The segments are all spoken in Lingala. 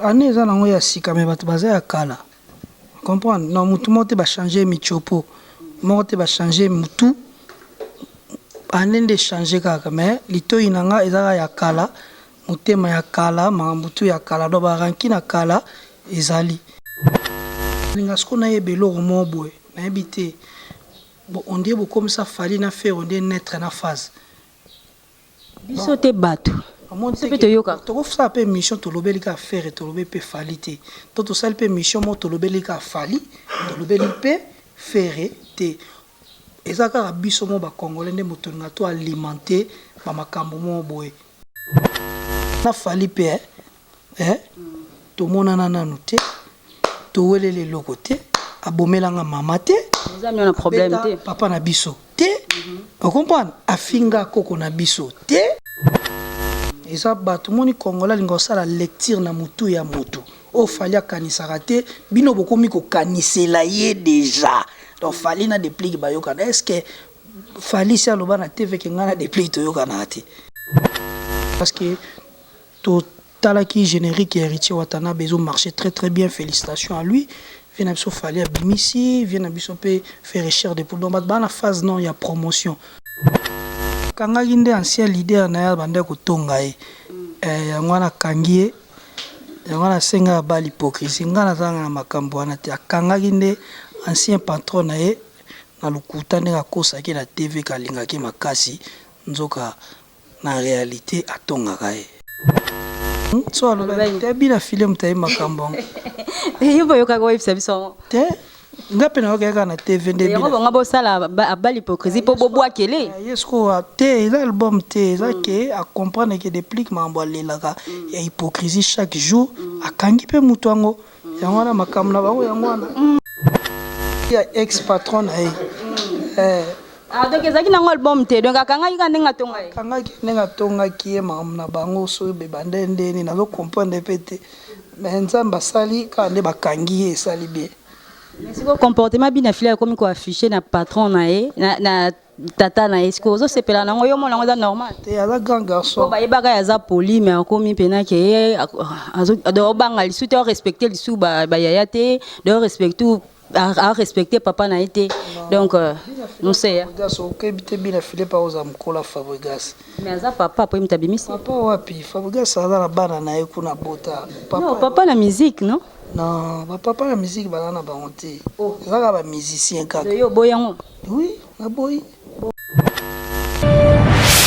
Annee eza nango ya sika mais batu baza ya kala comprendre non mutu moko te ba changer mitshopo moko te ba changer mutu annee nde echanger kaka mais litoyi na nga eza kaka ya kala motema ya kala makambo tout ya kala donc ba rancune ya kala ezali. Nalinga sikoyo nayeba eloko moko boye nayebi te bon on dirait bokomisa Fally na Ferre on dirait neutre na phase. Biso te batu. Biso pe toyokaka. Tokosala pe emission tolobeli kaka Ferre tolobeli pe Fally te to tosali pe emission moko tolobeli kaka Fally tolobeli pe Ferre te eza kaka biso moko ba congolais nde moto tolinga to alimenter ba makambo moko boye na Fally pe eh tomonana nanu te toweleli eloko te abomela nga mama te abeta papa na biso te o comprendre afinga koko na biso te eza batu omoni congolais alinga kosala lecture na mutu ya mutu oyo Fally akanisaka te bino bokomi kokanisela ye dejà donc Fally na Deplick bayokana est ce que Fally si aloba na TV ke ngai na Deplick toyokanaka te parce que To talaki generique ya Heritier Watanabe ezo marche très très bien felicitations à lui vieux na biso Fally abimisi vieux na biso pe Ferre chair de poule donc batu ba na phase nanu ya promotion. Akangaki nde ancien leader naye abandaki kotonga ye eh yango wana akangi ye yango wana asenga abala hypocrisie nga naza nanga na makambu wana te akangaki nde ancien patron naye na lokuta ndenge akosaki ye na TV ke alingaki ye makasi nzoka Na realite atongaka ye. So alobaki te bina filet moto ayebi makambo yango. Yo mpe oyokaki oyebisa biso yango? Te nga mpe nayokaki kaka na TV nde yango bango bosala abali hypocrisie mpo bobwakele. Ye sikoyo te eza album te eza ke a comprendre ke Deplick makambo alelaka ya hypocrisie chaque jour akangi mpe moto yango yango wana makambo na bango yango wana ya ex patron na ye eh. Ah, donc ezalaki nango album te, donc akangaki kaka ndenge atonga ye. Akangaki ndenge atongaki ye, makambo na bango soki bebanda nde nini nazo comprendre pe te, mais Nzambe asali kaka nde bakangi ye esali bien. Mais sikoyo comportement bina fille akomi ko afficher na patron na ye na, na tata na ye sikoyo ozosepela nango yo omona yango eza normal te? Aza grand garçon. Po bayebaka ye aza poli, mais akomi mpena ke ye donc obanga lisu te, orespecte lisu bayaya te, donc respecte a respecter papa na ye te, donc nous c'est Fabregas okebi te bina Philippe aoza mokolo Fabregas. Mais aza papa po ye moto abimisi. Papa wapi? Fabregas aza na bana na ye kuna bota papa. Non, papa na musique non. Non, ba papa na musique baza na bango te. Oh. Eza kaka ba musiciens kaka. Yo oboyi yango? Oui, naboyi.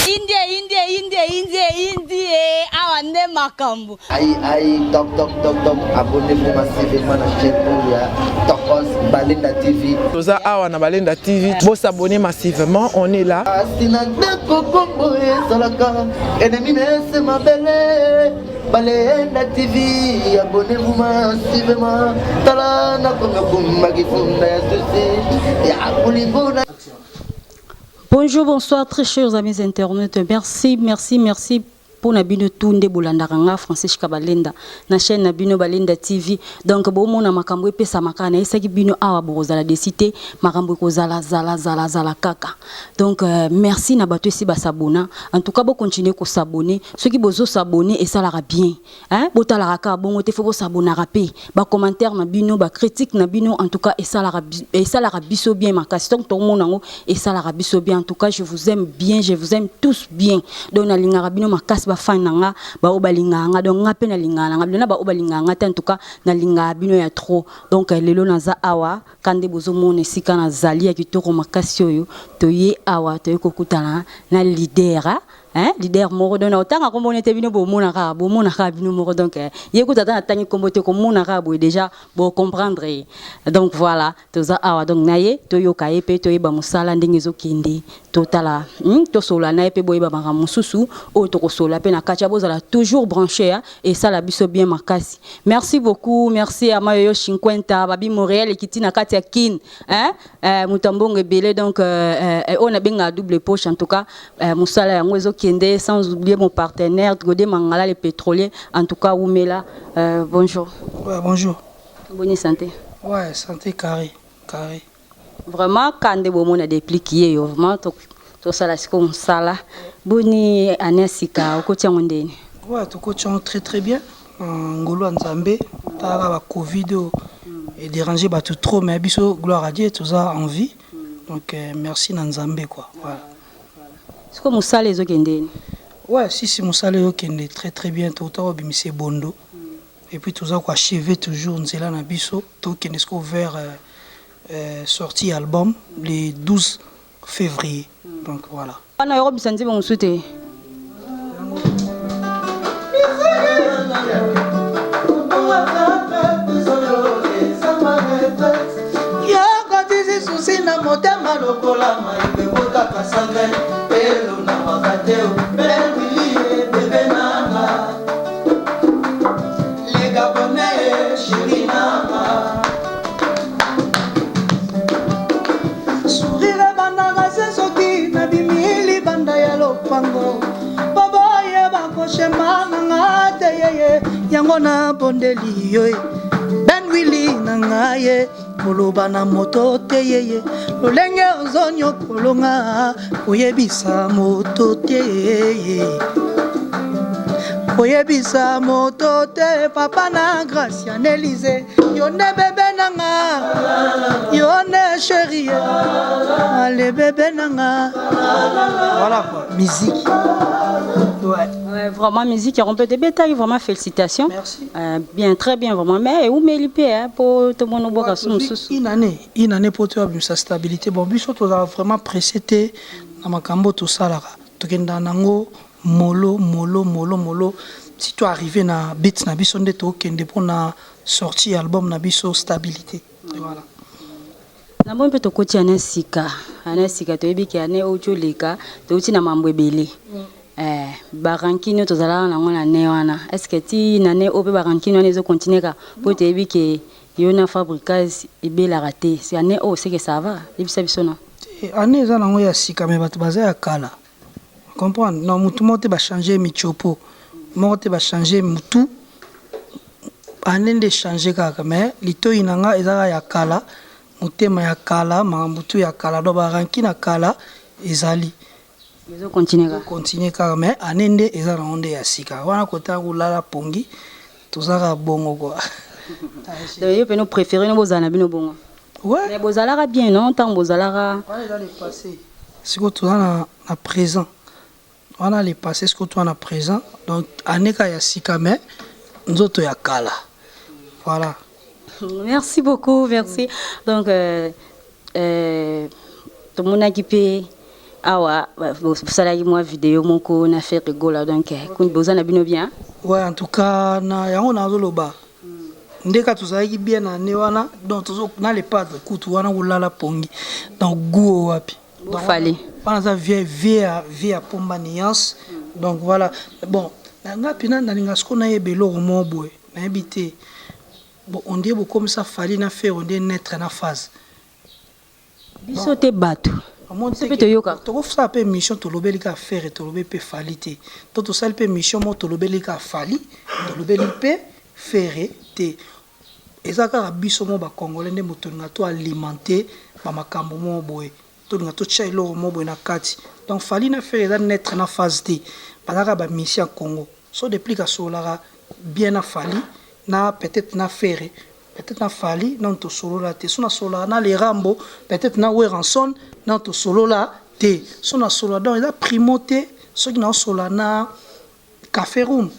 Indie indie indie indie indie awa nde makambo. Aïe aïe top top top top, abonnez-vous massivement na chaîne oyo ya Tokos Balenda TV. Toza awa na Balenda TV, bo s'abonner massivement, on est là. Asina ndeko kombo ezalaka ennemi nese mabele Balenda TV, abonnez-vous massivement. Tala nakomi okumba kifunda ya susi ya bolingo na Bonjour, bonsoir, très chers amis internautes. Merci, merci, merci pour na bino tout nde bolandaka nga Francisca Balenda na chaîne na bino Balenda TV. Donc bomona makambo epesamaka na esaki bino awa bokozala desi te, makambo ekozala zala zala zala kaka. Donc merci na bato esi ba s'abonna. En tout cas bo continuer ko s'abonner. Soki bozo s'abonner esalaka bien. Hein, botalaka kaka bongo te, faut bo s'abonnaka pe. Ba commentaires na bino, ba critiques na bino, en tout cas esalaka esalaka biso bien makasi. Donc tokomona yango esalaka biso bien. En tout cas je vous aime bien, je vous aime tous bien. Donc nalingaka bino makasi ba fans na nga, ba oyo balingaka nga. Donc nga pe nalingaka na nga bino na ba oyo balingaka nga te, en tout cas nalingaka bino ya trop. Donc lelo naza awa Ka nde bozo mona esika na zali ya kitoko makasi oyo toye awa toye kokutana na leader hein, leader moko donc na otanga kombo nete bino bomona kaka, bomona kaka bino moko donc ye kutu ata na tangi kombo te komona kaka boye dejà bo comprendre ye. Donc voilà toza awa donc na ye toyoka ye pe toyeba mosala ndenge ezo kende, totala tosolola na ye pe boyeba makambo mosusu oyo tokosolola pe na kati ya bozala toujours branche hein. Esala biso bien makasi. Merci beaucoup, merci à Mayoyo 50, babi Montréal ekiti na kati ya Kin, hein? Moto ya mbongo ebele donc oyo nabenga double poche en tout cas, mosala yango ezo kende sans oublier mon partenaire Godé Mangala le pétrolier, en tout cas wumela. Bonjour. Ouais, bonjour. Boni santé? Ouais, santé carré, carré. Vraiment kande bomona deplick yeyo vraiment tosala sikoyo musala boni annee ya sika okoti yango ndeni? Ouais, tokoti yango très très bien. Na ngolu ya Nzambe, tala kaka ba Covid oyo e déranger bato trop, mais biso, gloire à Dieu, toza en vie. Donc merci na Nzambe, quoi. Voilà. Siko mosala ezokende nini? Ouais, si si, mosala ezokende très très bien. Touta kobimisa ebondo et puis toza koachever toujours nzela na biso. Tokende siko vers sortie album le 12 février. Donc voilà. Wana yokobisa nzembo mosusu te? Yokotisi susi na motema lokola maibebotaka sacre pelo na makateo bebilie bebe nanga le Gabonais, chéri nanga. Sourire ebandaka se soki nabimi libanda ya lopango, po boyeba koshema nanga te yeye. Yango nabondeli yo e, Ben Wili na ngai ye, koloba na moto te yeye, lolenge ozonyokolonga, koyebisa moto te ye, koyebisa moto te. Papa na Gracian Élise, yo nde bebe nanga, yo nde chéri, ale bebe nanga. Voilà quoi, musique, ouais. Ouais, vraiment musique yango mpe tebetaki, vraiment félicitations. Merci. Bien, très bien vraiment, mais eumeli mpe po tomona obwaka su mosusu. Une année, une année po toyabimisa stabilité. Bon, biso tozala vraiment pressé te na makambo tosalaka. Tokendaka nango molo molo molo molo. Si to arrivé na but na biso nde tokende mpona sortie album na biso, stabilité, voilà. Namoni mpe tokoti ane sika, ane sika. Toyebi ke ane oyo oleka, touti na mambo ebele. Barancune oyo tozalaka nango na ne wana, est ce que ti na ne oyo mpe barancune wana ezocontinuer ka? Mpo toyebi ke yo na Fabregas ebelaka te. Si ane oyo seke ça va, yebisa biso na. Ane eza nango ya sika, me bato baza ya kala, comprendre? Non, mutu moko te bachange mitiopo moko te, bachange mutu. Ane nde change kaka, mais litoi na nga eza kaka ya kala, motema ya kala, makambo tu ya kala. Donc barancune na kala ezali. Ezocontinuer kaka. Continue kaka, mais ane nde eza nango nde ya sika wana. Kota kolala pongi, tozaka bongo quoi. Donc yo mpe no préféré no bozala na bino bongo? Ouais. Mais bozalaka bien, non? Ntango bozalaka. Wana eza le passé. Sikoyo toza na présent. Wana le passé, sikoyo toza na présent. Donc ane kaka ya sika, mais nzoto ya kala, voilà. Merci beaucoup, merci. Donc tomonaki mpe awa bosalaki mwa video moko na Ferre Gola. Donc boza na bino bien? Ouais, en tout cas na yango nazoloba nde kaka tozalaki bien na ane wana. Donc tozo na le padre kutu wana kolala pongi. Donc gu oyo wapi? Bofali. Wana aza vie ya pomba nuance. Donc voilà. Bon, na nga mpena nalinga sikoyo nayeba eloko moko boye, nayebi te. Bon, on dirait bokomisa Fally na Ferre nde neutre na phase. Biso te, bato biso mpe toyokaka. Tokosala mpe émission, tolobeli kaka Ferre, tolobeli mpe Fally te. To tosali mpe émission moko, tolobeli kaka Fally, tolobeli mpe Ferre te. Eza kaka biso mo bacongolais nde moto tolinga to alimenter bamakambo moko boye, tolinga totia eloko moko boye na kati. Donc Fally na Ferre eza neutre na phase te, bazalaka bamusicien ya Congo. So Deplick asololaka bien na Fally, na peut-être na Ferre, peut-être na Fally nano tosolola te. So nasololaka na Lerambo, peut-être na Werrason nano tosolola te. So nasolola, donc eza primo te. Soki naosolola na Café Room,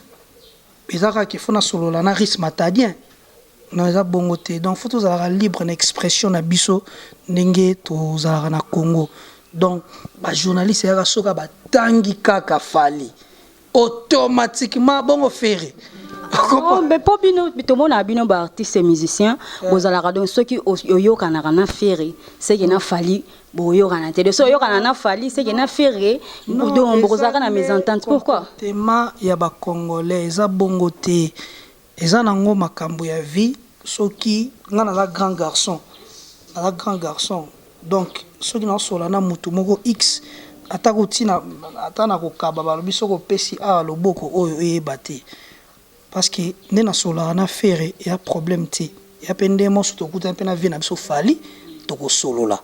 eza kaka faut nasolola na Ris Matadien? Non, eza bongo te. Donc faut tozalaka libre na expression na biso ndenge tozalaka na Congo. Donc bajournaliste eyaka, soki batangi kaka Fally, automatiquement bongo Ferre. Oh, mais mpo bino tomonaka bino baartiste musicien bozalaka. Donc soki oyokanaka na Ferre, seke na Fally boyokana te. Donc soki oyokana na Fally, seke na Ferre, donc bokozalaka na mésentente. Pourquoi? Comportement ya bacongolais eza bongo te. Eza nango makambo ya vie. Soki nga naza grand garçon, naza grand garçon, donc soki naosola na motu moko x, ata kotina, ata na kokaba, balobi soki opesi awa loboko oyo, oyeba te. Parce que nde nasolaka na Ferre, eya problème te. Eya mpe nde moso tokutani mpe na vie na biso Fally, tokosolola.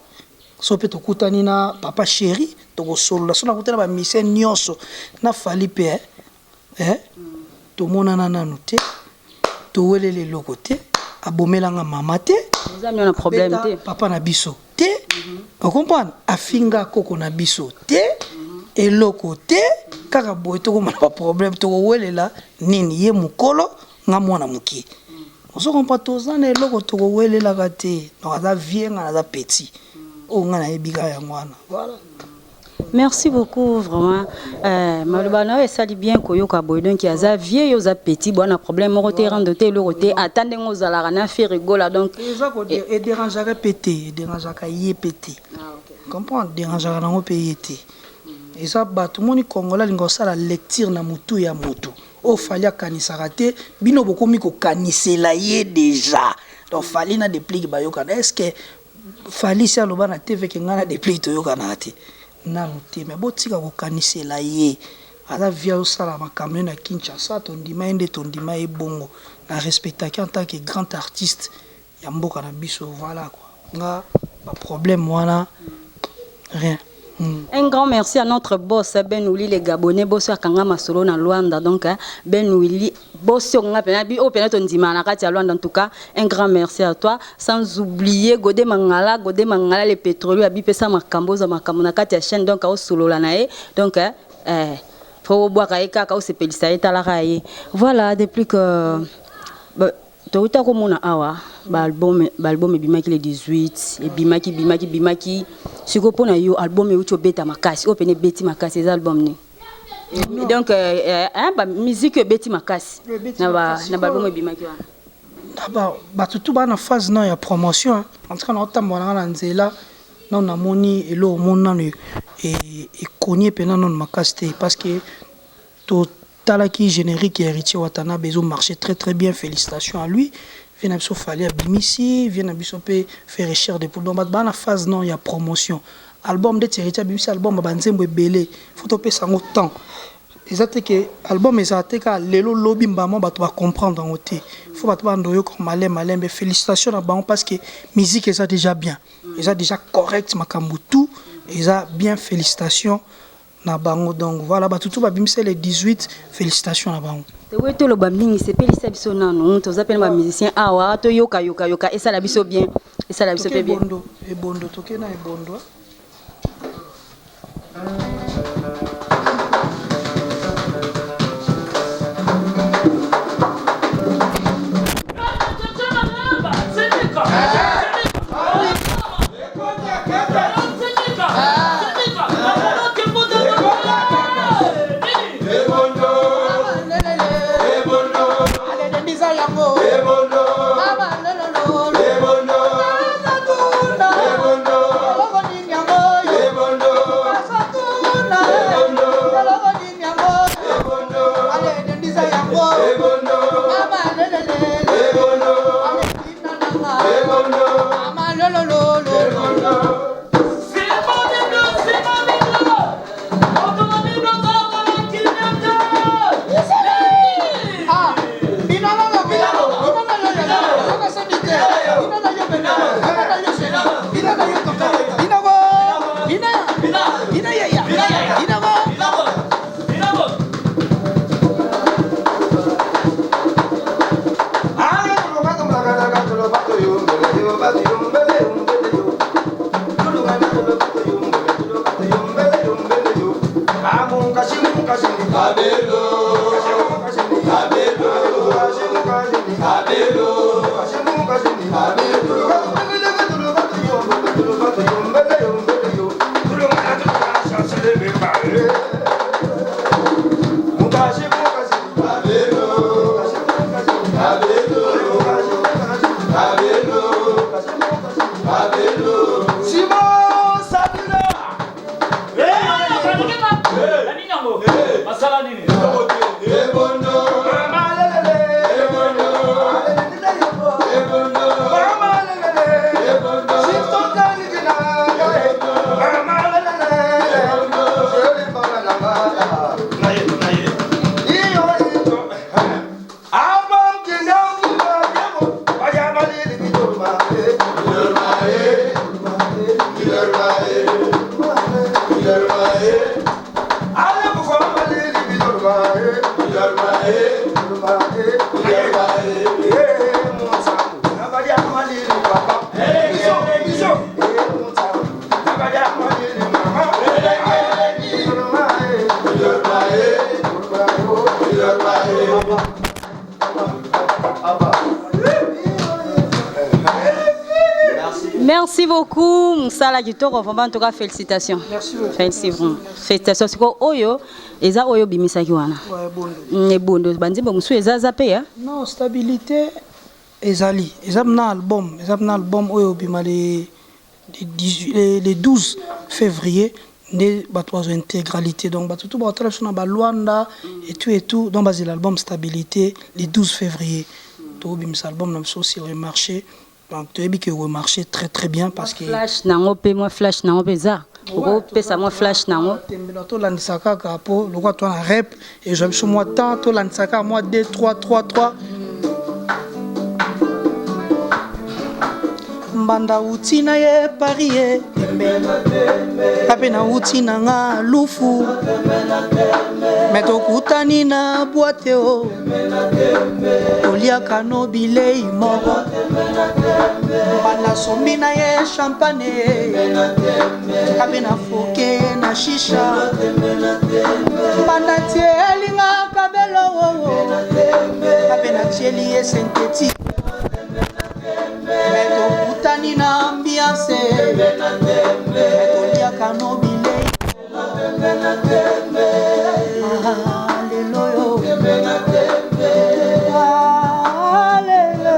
So mpe tokutani na papa chéri, tokosolola. So nakutani na bamusicien nyonso, na Fally mpe, eh, tomonana nanu te. Toweleli eloko te, abomela nga mama te. Oza na problème te. Papa na biso te. Ocomprendre? Afinga koko na biso te. Eloko te. Kaka boye tokomona ba problème, tokowelela nini? Ye mokolo, nga mwana moke. Ozo comprendre? Toza na eloko tokowelelaka te. Donc aza vieux, nga naza petit. Oyo nga nayebi kaka yango wana. Voilà. Merci beaucoup vraiment. Maloba na yo esali bien koyoka boye. Donc aza vieux, yo oza petit, bwana problème moko te, rando te, eloko te, ata ndenge ozalaka na Ferre Gola. Donc eza ko edérangeaka pe te, edérangeaka ye pe te. Comprendre? Dérangeaka nango pe ye te. Eza bato moni Congolais alinga kosala lecture na motu ya motu. Oyo Fally akanisaka te, bino bokomi kokanisela ye déjà. Donc Fally na Deplick bayokana. Est-ce que Fally si aloba na TV ke ngai na Deplick toyokanaka te? Nanu te, mais botika kokanisela ye. Aza vieux, azosala makambo ye na Kinshasa, tondima ye nde tondima ye bongo. Na respectaki en tant que grand artiste ya mboka na biso, voilà quoi. Nga ba problème wana rien. Un grand merci à notre boss Ben Willy le Gabonais, boss akanga masolo na Luanda. Donc Ben Willy boss nga pena bi o pena to ndima na kati ya Luanda. En tout cas, un grand merci à toi, sans oublier Godé Mangala, Godé Mangala le pétrolier abi pesa makambo za makambo na kati ya chaîne. Donc au solo la na ye. Donc faut bwaka ye kaka osepelisa ye, talaka ye. Voilà, depuis que touta komona awa baalbum ebimaki le 18, ebimaki bimaki bimaki. Sikoyo mpona yo, album euti obeta makasi, oyo pene ebeti makasi, eza album nini? Donc bamusique oyo ebeti makasi na baalbum ebimaki wana? Bato tu baa na phase nano ya promotion. En tout cas, naotambola nanga na nzela nano, namoni eloko mo nano ekonie mpena nano makasi te, parce que totalaki générique ya Héritier Watanabe, ezomarché très très bien, félicitations à lui. Vieux na biso Fally abimisi, vieux na biso mpe Ferre Chair de Poule. Donc bato baa na phase non ya promotion. Album ndeti Héritier abimisi album ya banzembo ebele, faut topesa yango temps. Eza te ke album ezala te kaka lelo lobi mbamo bato bacomprendre yango te. Faut bato banda oyoka malembe malembe. Félicitation na bango, parce que musique eza déjà bien, eza déjà correct, makambo tout eza bien. Félicitation na bango. Donc voilà, bato tu babimisa le 18, félicitations na bango. Tokoki toloba mingi, sepelisa biso nanu. Toza mpe na bamusicien awa, toyoka yoka yoka, esala biso bien, esala biso mpe bien. Ebondo, ebondo, toke na ebondo. Merci beaucoup mosala kitoko vraiment en tout cas félicitations. Merci beaucoup. Merci vraiment. Félicitations siko oyo eza oyo bimisaki wana. Ouais, bondo. Ebondo banzembo mosusu eza za pe hein. Non, stabilité ezali. Eza na album, eza na album oyo bima le 18, le 12 février nde bato bazwa intégralité. Donc bato tout bakotala biso na balwanda et tout et tout. Donc bazela album Stabilité le 12 février. Tobimisa album na biso sur le marché. Donc toyebi ke remarché très très bien parce que Flash nango pe mwa flash nango pe eza. Okopesa mwa flash nango. Tembe na tolandisa kaka po lokwa to na rep ezwa biso mwa temps, tolandisa kaka mwa 2 3 3 3. Mbanda uti na ye Paris ye tembe, ape na uti na nga lufu, me tokutani na boîte o toliaka no bilei moko. Mbanda sombi na ye champagne, ape na foke na shisha. Mbanda tielinga kabelo, ape na tieli ye synthétique, me tokutani na ambiance, me toliaka no bilei. Ah, lelo yo. Ah, lelo.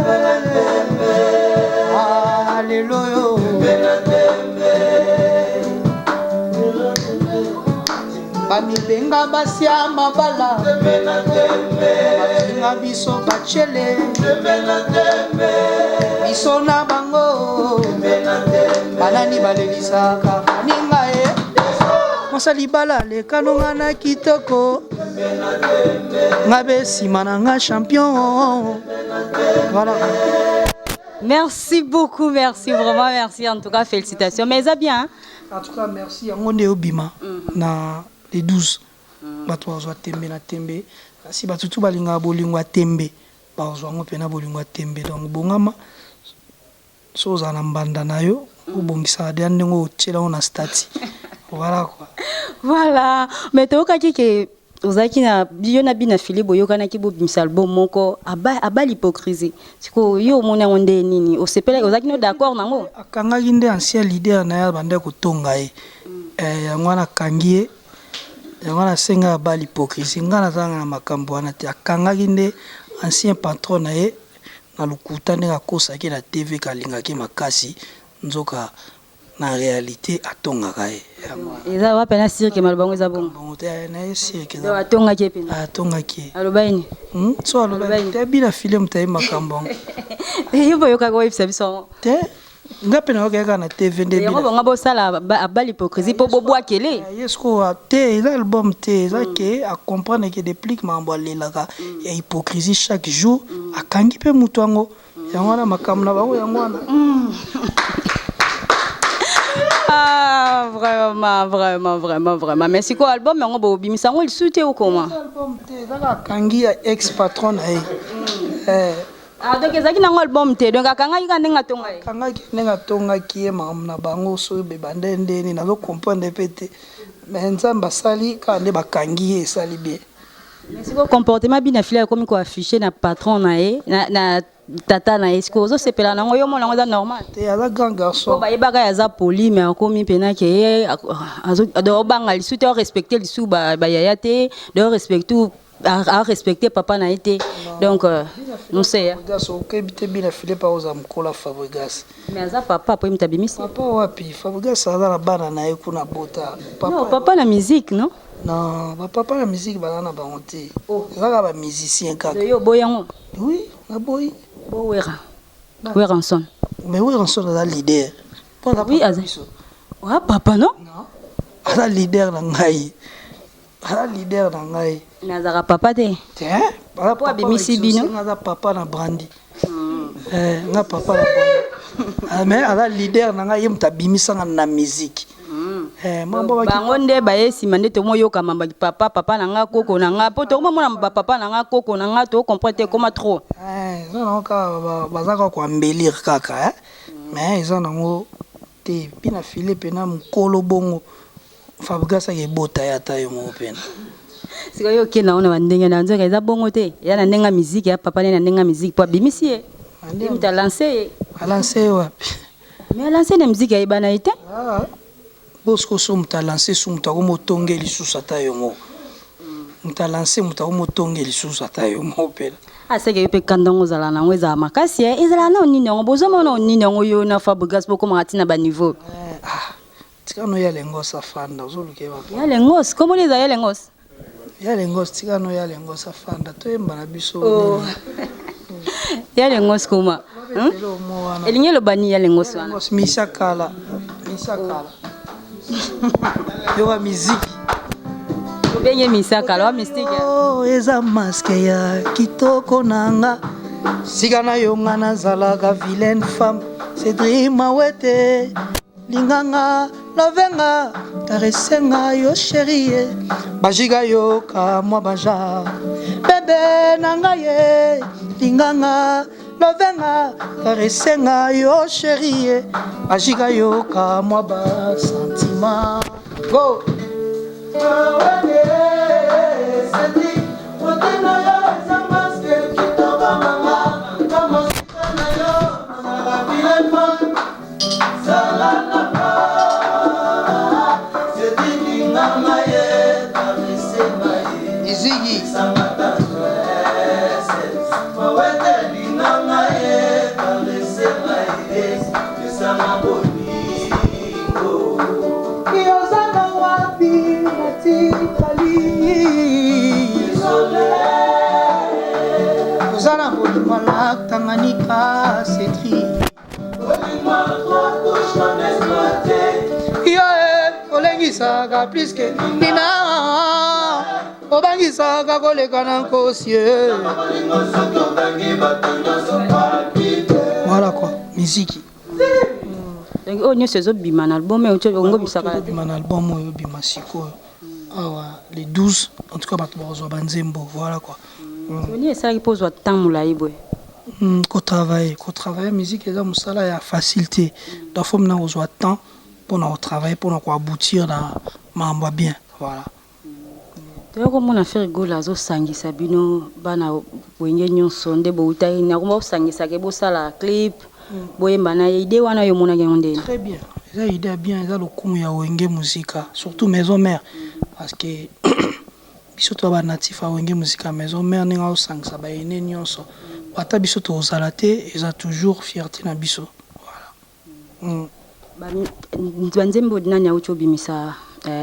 Ah, lelo yo. Bamibenga basi ya mabala, bafinga biso bachele, biso na bango banani balelisaka baninga ye mwasa libala lekano nga na kitoko nga be nsima na nga champion, voilà. Merci beaucoup, merci vraiment, merci en tout cas, félicitations. Mais eza bien, hein? En tout cas merci. Yango nde obima na les 12, bato bazwa tembe na tembe. Kasi bato tu balingaka bolingo ya tembe, bazwa yango mpena bolingo ya tembe. Donc bongama, so ozala na mbanda na yo, obongisaka deya ndenge otiela yango na statut, voilà quoi. Voilà, mais toyokaki ke ozalaki na yo na bina Philippe, boyokanaki bobimisa album moko aba l'hypocrisie. Sikoyo yo omoni yango nde nini? Osepelaki? Ozalaki no d'accord nango? Akangaki nde ancien leader na ye abandaki kotonga ye. Yango wana akangi ye, yango wana asenga aba l'hypocrisie. Ngai nazalanga na makambo wana te. Akangaki nde ancien patron na ye na lokuta, ndenge akosaki na TV kalingaki makasi, nzoka na réalité atongaka ye. Yango wana. Eza wapi na sirke maloba yango eza bongo? Bongo te, na ye sirke. Donc atongaki ye mpenza? Atongaki ye. Aloba nini? So alobaki te, bina file moto aye makambo yango. Yo boyokaki, oyebisa biso yango. Te, nga mpe nayokaki kaka na TV nde. Yango bango bosala aba l'hypocrisie mpo bobwakele. Ye sikoyo te, eza album te, eza ke acomprendre ke Deplick makambo alelaka ya hypocrisie chaque jour, akangi mpe moto yango. Yango wana makambo na bango yango wana. Ah, vraiment, vraiment, vraiment, vraiment. Mais sikoyo album yango bobimisa yango lisusu te okoma? Album te, eza kaka akangi ya ex patron na ye. Ah, donc ezalaki nango album te, donc akangaki kaka ndenge atonga ye. Akangaki ndenge atongaki ye. Makambo na bango soki bebande ndeni, nazocomprendre mpe te, mais Nzambe asali kaka nde bakangi ye, esali bien. Mais sikoyo comportement bina fili akomi koaffiche na patron na ye, na tata na ye, sikoyo ozosepela nango? Yo mona yango eza normal? Te, aza grand po garçon. Bayebaka ye aza poli, mais akomi mpena ke ye donc obanga lisu te, orespecte lisu bayaya te, donc orespecte, arespecte papa na ye te. Donc non sais, hein. Fabregas okebi te, bina Philippe aoza mokolo ya Fabregas. Mais aza papa po ye moto abimisi. Papa wapi? Fabregas aza na bana na ye kuna, bota. Non, papa na musique, non? Non, bapapa na musique baza na bango te, eza kaka bamusicien kaka. Yo oboyi yango? Oui, naboyi. Bo Wera, Werrason. Mais Werrason aza leader. Mpo aza Oui, papa aza biso. Oya papa, non? Aza leader na ngai, aza leader na ngai. Mais azalaka papa te. Te, aza Po papa. Abimisi bino. Nga aza papa na brandi. Nga papa na brandi. Ah, mais aza leader na ngai, ye moto abimisanga na musique. Mambo bango nde baye nsima nde tomoyokama papa, papa na nga, koko na nga, mpo tokomomona bapapa na nga, koko na nga, tocomprendre te, ekoma trop. Eza nango kaka baza kaka koembellir kaka, mais eza nango te. Mpi na file mpena mokolo bongo Fabregas aka ebota ye ata yo moko mpena. Sikoyo okenda ngo na bandenge na nzoka eza bongo te, eza na ndenge ya miziki ya papa ne, na ndenge ya miziki mpo abimisi ye, ye moto alance ye. Alance ye wapi? Mais alance na miziki ayebana ye te. Ah, bosiko so moto alance su moto akomotonge lisusu ata yo moko. Moto alance, moto akomotonge lisusu ata yo moko mpela. Aseke yo mpe kanda yango ozala nango, ezala makasi, eh. Ezala nao nini yango, bozomona nao nini yango, yo na Fabregas bokomaka ntina baniveau. Eh, ah, tika no ya lengos afanda, ozoluka ye wapi? Ya lengos, kombo nini eza ya lengos? Ya lengos, tika no ya lengos afanda, toyemba na biso. Oh. Nini? Ya lengos koma. Babetele omo wana. Elingi eloba nini ya lengos wana? Lengos misa kala, misa kala. Yoka miziki. Obenge misakala wa mystique. Oh, eza masque ya kitoko na nga. Sika na yo nga nazalaka vilaine femme. Cédric Mawete, linganga, lovenga, karesenga yo chérie. Bajiga yoka mwa baja. Bebe na nga ye, linganga, lovenga, karesenga yo chérie. Bajiga yoka mwa ba sentiment. Go! Izigi. Yozana wapi natikali oza na bolingo lac Tanganyika Cédric yo e olengisaka pliske nina obangisaka koleka na nkosi ye. Voilà quoi, miziki. Donc oyo nyonso ezobima na album oyo ongobimisaka? Obima na album oyo obima sikoyo awa le 12. En tout cas bato bakozwa banzembo, voilà quoi. Nini esalaki mpo ozwa temps molai boye? Kotravaille, kotravaille musique eza mosala ya facile te, donc faut mina kozwa temps mpona kotravaille, mpona koaboutir na makambo ya bien, voilà. Toya komona Ferre Gola azosangisa bino bana Wenge nyonso nde boutaki nakoma osangisaka bosala clip, boyemba na ye. Idée wana yo omonaki yango ndeni? Très bien, eza idée ya bien, eza lokumu ya Wenge Muzika, surtout Maison Mère, parce que biso toya banatif ya Wenge Muzika Maison Mère. Ndenge azosangisa bayene nyonso, ata biso tozala te, eza toujours fierté na biso, voilà. Banzembo nani auti obimisa,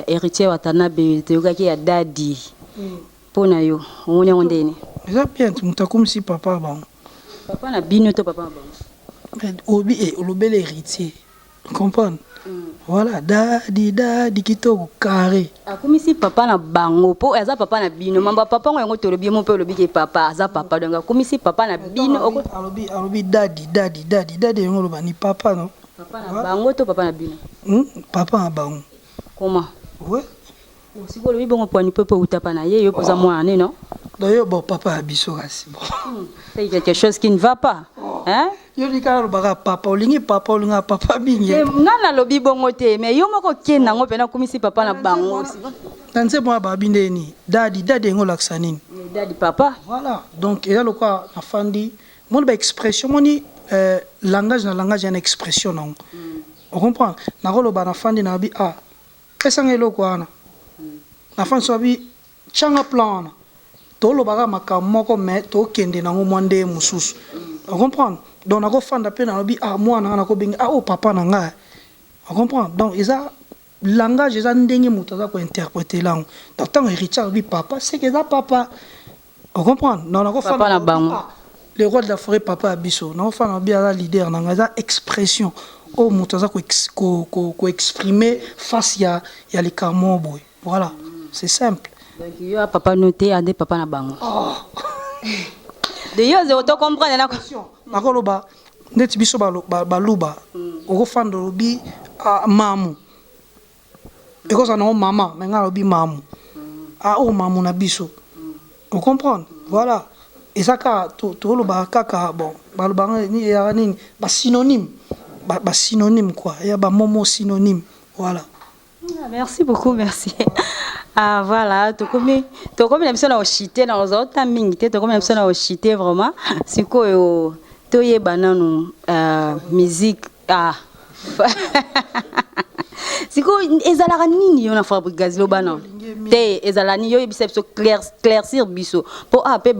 Héritier Watanabe, toyokaki ya Dadi. Mpo na yo omoni yango ndeni? Eza bien, moto akomisi papa bango. Papa na bino to papa na bango? Obi olobeli Héritier, comprendre, voilà, dadi dadi kitoko carré. Akomisi papa na bango mpo aza papa na bino. Mambo ya papa ngo yango tolobi mo mpe olobi ke papa aza papa, donc akomisi papa na bino. Alobi dadi dadi dadi dadi, yango oloba ni papa no. Papa na bango to papa na bino? Papa na bango. Comment? Ouais. Sikoyo olobi bongo poani mpo euta pa na ye, yo mpo oza mwana ne no? Donc yo bon papa ya biso kasi bon. C'est quelque chose qui ne va pas, hein? Yo lika alobaka papa, olingi papa, olingaka papa mingi. Nga nalobi bongo te, mais yo moko okende yango mpena akomisi papa na bango. Na nzembo wana babi ndeni dadi dadi, yango olakisa nini? Dadi papa. Voilà, donc eza lokola nafandi moni baexpression, moni langage na langage ya na expression nango, ocomprendre. Nakoloba nafandi na babi ah pesanga eloko wana, nafandi so babi tianga plan wana, tolobaka makambo moko mais tokende nango mwa nde mosusu, ocomprendre. Donc nakofanda mpe nalobi ah mwana nga nakobenga ah oyo papa na ngai, ocomprendre. Donc eza langage, eza ndenge moto aza kointerprete lango. Donc ntango Héritier alobi papa, c'est que eza papa, ocomprendre. Donc nakofanda Papa na bango. Ah, le roi de la forêt, papa ya biso, nakofanda lobi aza leader na ngai, eza expression oyo moto aza koexprime face ya likambo boye, voilà, c'est simple. Donc yo a papa no te, ande papa na bango. Oh. De yo zero to comprendre na. Nakoloba neti biso baluba, okofanda olobi ah, mamu, ekozala nango mama, me ngai alobi mamu, ah oyo mamu na biso, ocomprendre, voilà. Eza kaka tolobaka kaka bon, balobaka ezalaka nini, basynonyme, basynonyme quoi, ya bamomo synonyme, voilà. Ah, merci beaucoup, merci. Ah voilà, tokomi tokomi na biso na oshite na ozwa ota mingi te, tokomi na biso na oshite vraiment. Sikoyo toyeba nanu musique ah sikoyo ezalaka nini yo na Fabregas? Loba nano te, ezala nini? Yo oyebisa biso, claircir biso, mpo a mpe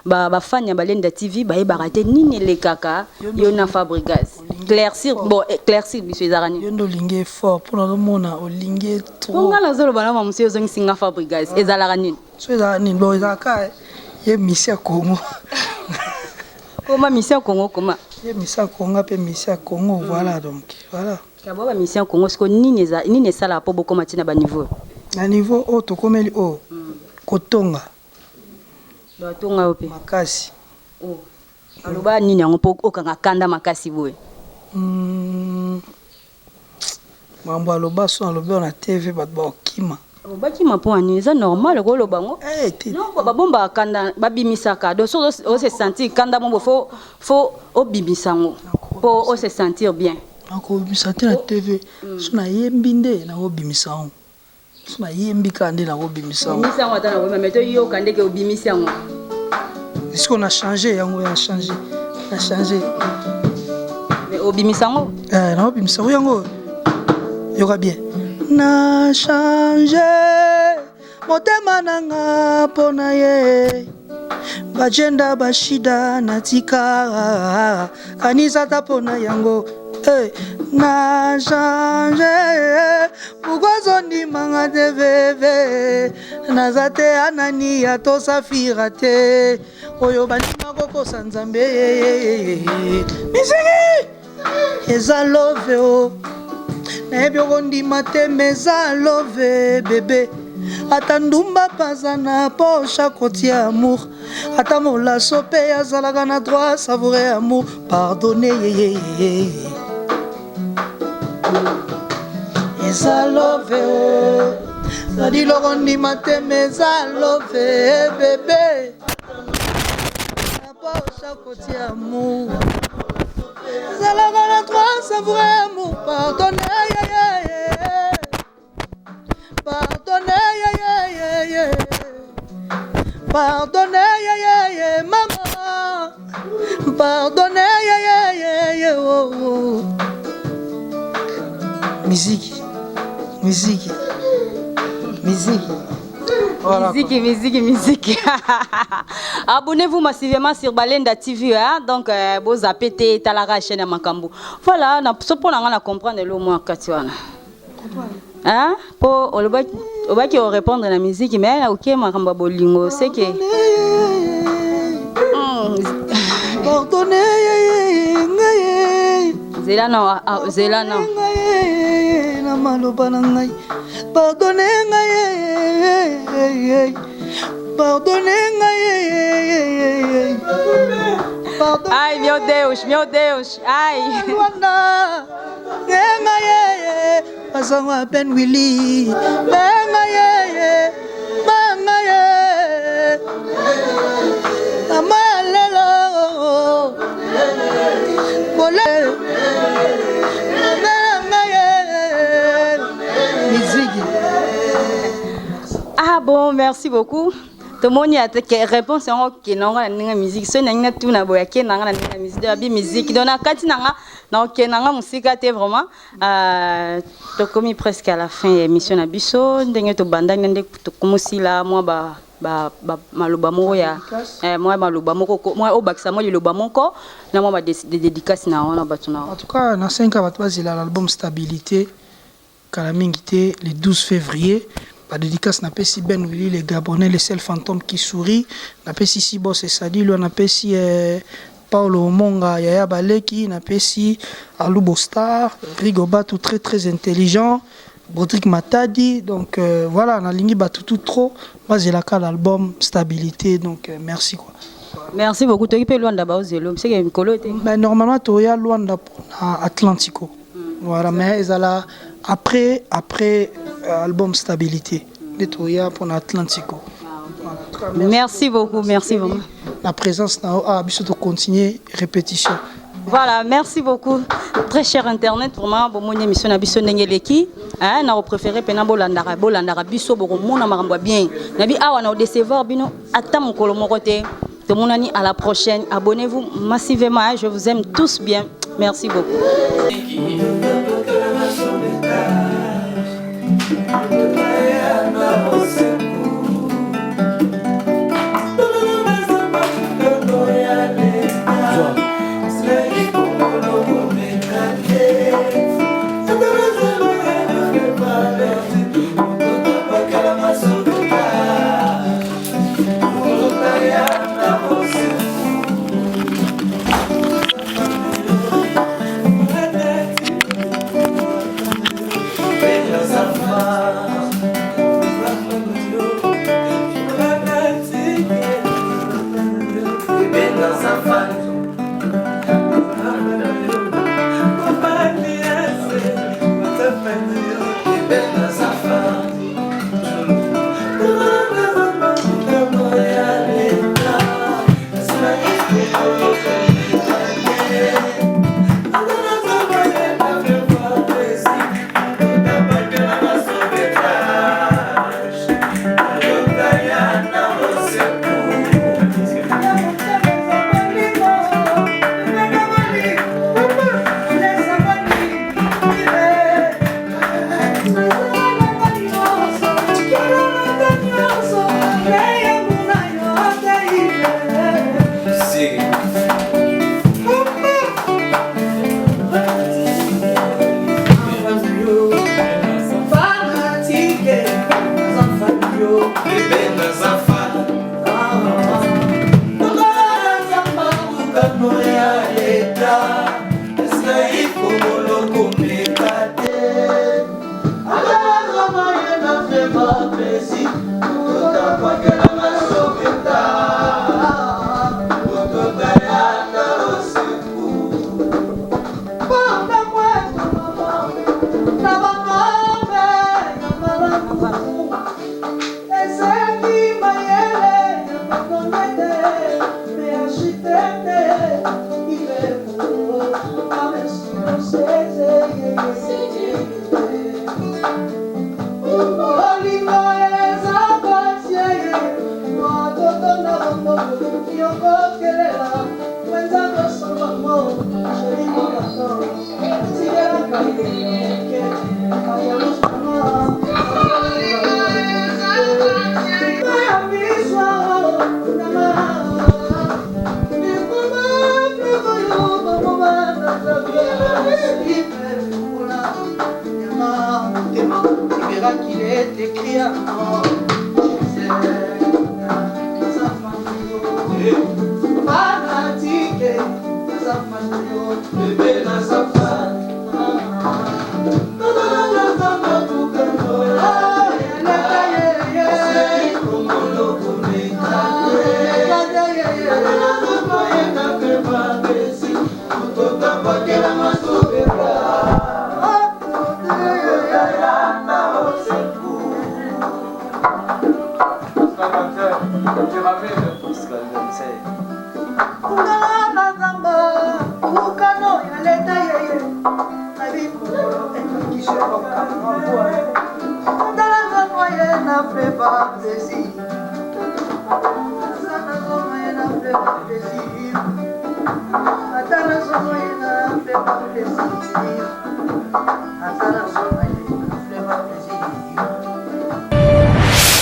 bafani ya Balenda TV bayebaka te nini elekaka yo na Fabregas. Claircir, bon, éclaircir biso, ezalaka nini? Yo nde olingi effort mpo nazomona olingi trop. Mpo nga nazoloba na mamosu, ozongisi nga Fabregas. Ezalaka nini? So ezalaka nini? Bon, ezalaka ye misi ya Congo. Koma misi ya Congo, koma. Ye misi ya Congo mpe misi ya Congo, voilà, donc voilà. Kabo bamisi ya Congo, siko nini eza, nini esalaka mpo bokóma ntina baniveau? Na niveau oyo tokomeli oyo, kotonga. Batonga yo mpe? Makasi. Oh. Aloba nini yango mpo okanga kanda makasi boye? Mambo aloba, so alobi oyo na TV, bato bakokima. Bakima mpo ani? Eza normal koloba ngo? Eh, te. Non, babombaka kanda, babimisaka. Donc so ose sentir kanda mo faut obimisa yango mpo ose sentir bien. Nakobimisa te na TV. So nayembi nde nakobimisa yango, so nayembi kaka nde nakobimisa yango. Obimisi yango ata na koyemba, mais toyoka ndenge obimisi yango. Siko na change yango, ya change, na change. Mais obimisa yango. Eh, nakobimisa yango, yango yoka bien. Na change motema na nga mpo na ye, bajenda bashida natika, kanisa ata mpo na yango. Hey, na change pourquoi ozondimanga te bebe? Naza te Anania to Safira te oyo bandima kokosa Nzambe. Misiki eza love o, nayebi okondima te, mais eza love bebe. Ata ndumba paza na poche kotia amour, ata molaso mpe azalaka na droit savoure amour. Pardonne, eza love o, zali loko ndima te, mais eza love bebe. Na poche kotia amour, ezalaka na droit savoure amour. Pardonne, pardonne, pardonne, mama, pardonne. Oh, oh. Miziki, miziki, miziki. Voilà. Musique, musique, musique. Abonnez-vous massivement sur Balenda TV. Hein? Donc, vous zappez te talara chaîne ya makambo. Voilà, na so pona nga na comprendre le mot kati wana. Hein? Po olobaki obaki o répondre na musique, mais OK, makambo ya bolingo, c'est que Pardonne ngai. Zela na ah, zela na. Ngai na maloba na ngai, pardonne ngai, pardonne ngai, pardonne. Ai, meu Deus, meu Deus. Ai. Rwanda ngenga yeye bazango Ben Willy benga yeye benga ye mama lelo kole benga ye miziki. Ah bon, merci beaucoup. Tomoni ate ke réponse yango okende ngo na ndenge ya musique. Soki nangi natuna boye, akende nga na ndenge ya musique, abi musique. Donc na kati na nga na okende nga mosika te vraiment. Tokomi presque à la fin ya émission na biso. Ndenge tobandaki nde tokomosila. Mwa ba maloba moko ya mwa maloba moko mwa obakisa, mwa liloba moko na mwa badédicace na wana bato na. En tout cas, na 5 bato bazela l'album Stabilité kala mingi te, le 12 février. Badédicace, napesi Ben Willy le Gabonais, le seul fantôme qui sourit. Napesi Sibos Esadilwa, napesi Paulo Omonga, Yaya Baleki, napesi Alubo Star, Rigobatu très très intelligent, Brodrick Matadi. Donc voilà, nalingi bato tout trop bazelaka l'album Stabilité. Donc merci quoi. Merci beaucoup. Toki mpe Lwanda, baozelo seke mikolo te. Mais normalement toya Lwanda mpona Atlantico, voilà, mais ezala après album Stabilité nde toya mpona Atlantico. Voilà, en tout cas, merci beaucoup, merci vraiment. La présence na ah, biso tocontinue répétition. Voilà, merci beaucoup. Très cher internet, vraiment, bon, mon émission na biso ndenge eleki. Eh, na préféré pena bolandaka, bolandaka biso, bokomona makambo ya bien. Nabi awa na décevoir bino ata mokolo moko te. Tomonani à la prochaine. Abonnez-vous massivement, hein. Je vous aime tous bien. Merci beaucoup.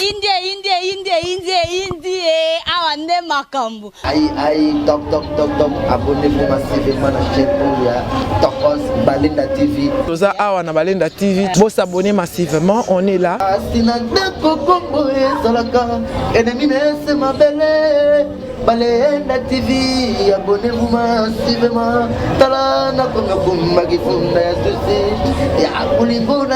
Indie, indie, indie, indie, indie, awa nde makambo. Aïe, aïe, top, top, top, top. Abonnez-vous massivement à la chaîne oyo ya Tokos Balenda TV. Toza awa na Balenda TV. Vous s'abonner massivement, on est là. Asina ndeko kombo ezalaka ennemi nese mabele Balenda TV, abonnez-vous massivement. Tala nakomi okumbaki funda ya susi ya bolingo na